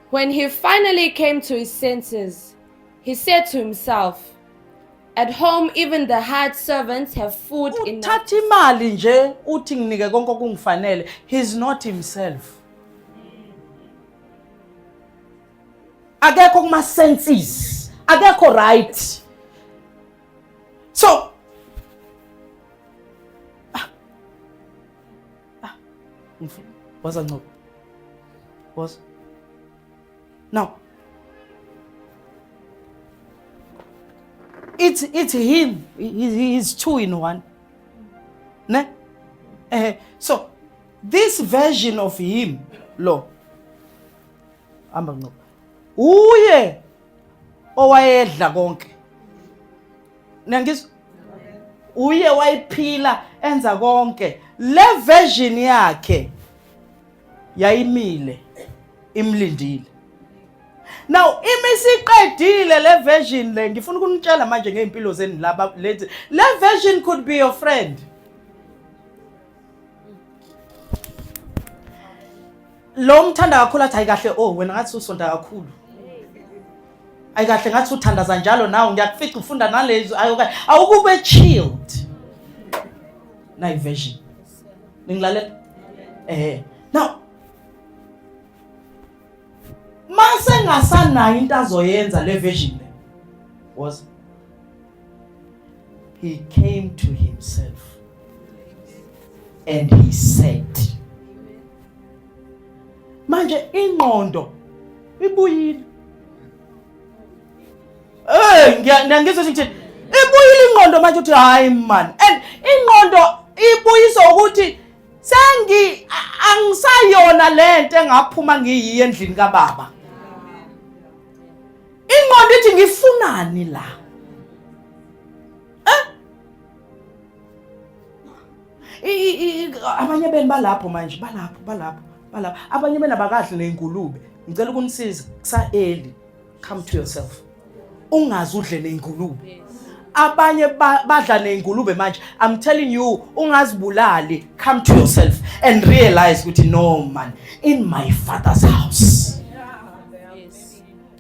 When he finally came to his senses, he said to himself, At home even the hired servants have food enough. Uthatha imali nje uthi nginike konke okungifanele. He's not himself. Akekho kuma senses. Akekho right. So ah, ah, woza Ngcobo. Woza. Now it's him. He's two in one. Ne? Eh, so this version of him lo hamba Ngcobo. Uye owayedla konke. Niyangizwa? Uye wayiphila enza konke. Le version yakhe yayimile imlindile. Now imisiqedile le version le ngifuna ukunitshela manje ngeimpilo zenu laba lezi le version could be your friend. Lo mthanda kakhulu athi hayi kahle oh wena ngathi usonta kakhulu. Ayi kahle ngathi uthandaza njalo nawe ngiyakufica ufunda nalezi ayi okay awukube chilled. Nayi version. Ningilalela? Eh. Now mase ngasanayo into azoyenza le version le was he came to himself and he said manje ingqondo ibuyile eh ngiyangizwa ukuthi ibuyile ingqondo manje uthi hayi man and ingqondo ibuyiswa ukuthi sengi angisayona lento engaphuma ngiyiye endlini kababa ingqondo ithi ngifunani la eh abanye benu balapho manje balapho balapho balapho abanye benu abakadli ney'ngulube ngicela ukunisiza kusa-early come to yourself ungaze udle ney'ngulube abanye badla ney'ngulube manje i'm telling you ungazibulali come to yourself and realize ukuthi no man in my father's house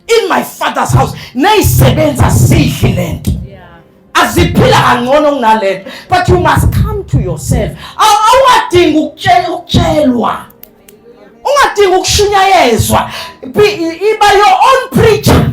in my father's house neyisebenza sidli lento aziphila kangcono kunalento but you must come to yourself awungadingi ukutshelwa ungadingi ukushunyayezwa iba your own preacher.